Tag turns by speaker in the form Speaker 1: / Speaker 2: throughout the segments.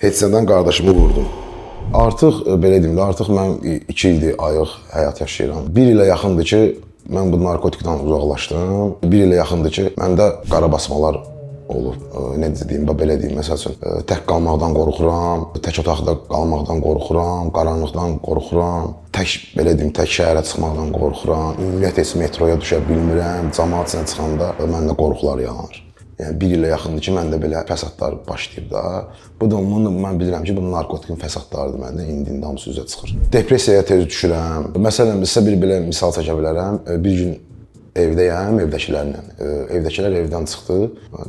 Speaker 1: Heç nədən qardaşımı vurdum. Artıq belə deyim də, artıq mən 2 ildir ayıq həyat yaşayıram. 1 ilə yaxındır ki, mən bu narkotikdən uzaqlaşdım. 1 ilə yaxındır ki, məndə qara basmalar olub. Necə deyim, bax belə deyim, məsəl üçün tək qalmaqdan qorxuram, tək otaqda qalmaqdan qorxuram, qaranlıqdan qorxuram, tək belə deyim, tək şəhərə çıxmaqdan qorxuram. Ümumiyyətlə heç metroya düşə bilmirəm. Camaat içinə çıxanda məndə qorxular yaranır. Yəni bir ilə yaxındır ki, məndə belə fəsadlar başlayıb da. Bu da bunu mən bilirəm ki, bu narkotikin fəsadlarıdır məndə. İndi hamısı üzə çıxır. Depressiyaya tez düşürəm. Məsələn, sizə bir belə misal çəkə bilərəm. Bir gün evdəyəm, evdəkilərlə. Evdəkilər evdən çıxdı.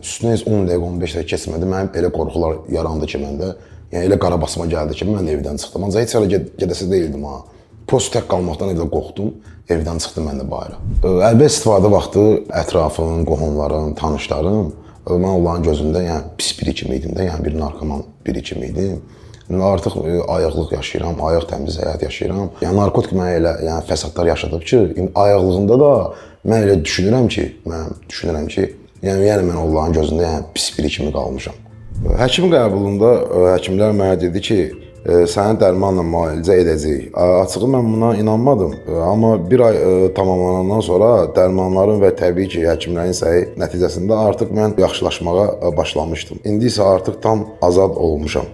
Speaker 1: Üstünə heç 10 dəqiqə, 15 dəqiqə keçmədi. Mənim elə qorxular yarandı ki məndə. Yəni elə qara basma gəldi ki, mən də evdən çıxdım. Ancaq heç hələ gedəsi deyildim ha. Prosta tək qalmaqdan evdə qorxdum. Evdən çıxdım mən də bayıra. Əlbəttə istifadə vaxtı ətrafım, qohumlarım, tanışlarım mən onların gözündə yəni pis biri kimi idim də, yəni bir narkoman biri kimi idim. İndi artıq ayıqlıq yaşayıram, ayıq təmiz həyat yaşayıram. Yəni narkotik mənə elə yəni fəsadlar yaşadıb ki, indi ayıqlığında da mən elə düşünürəm ki, mən düşünürəm ki, yəni mən onların gözündə yəni pis biri kimi qalmışam. Həkim qəbulunda həkimlər mənə dedi ki, səni dərmanla müalicə edəcəyik. Açığı mən buna inanmadım. Amma bir ay tamamlanandan sonra dərmanların və təbii ki, həkimlərin səyi nəticəsində artıq mən yaxşılaşmağa başlamışdım. İndi isə artıq tam azad olmuşam.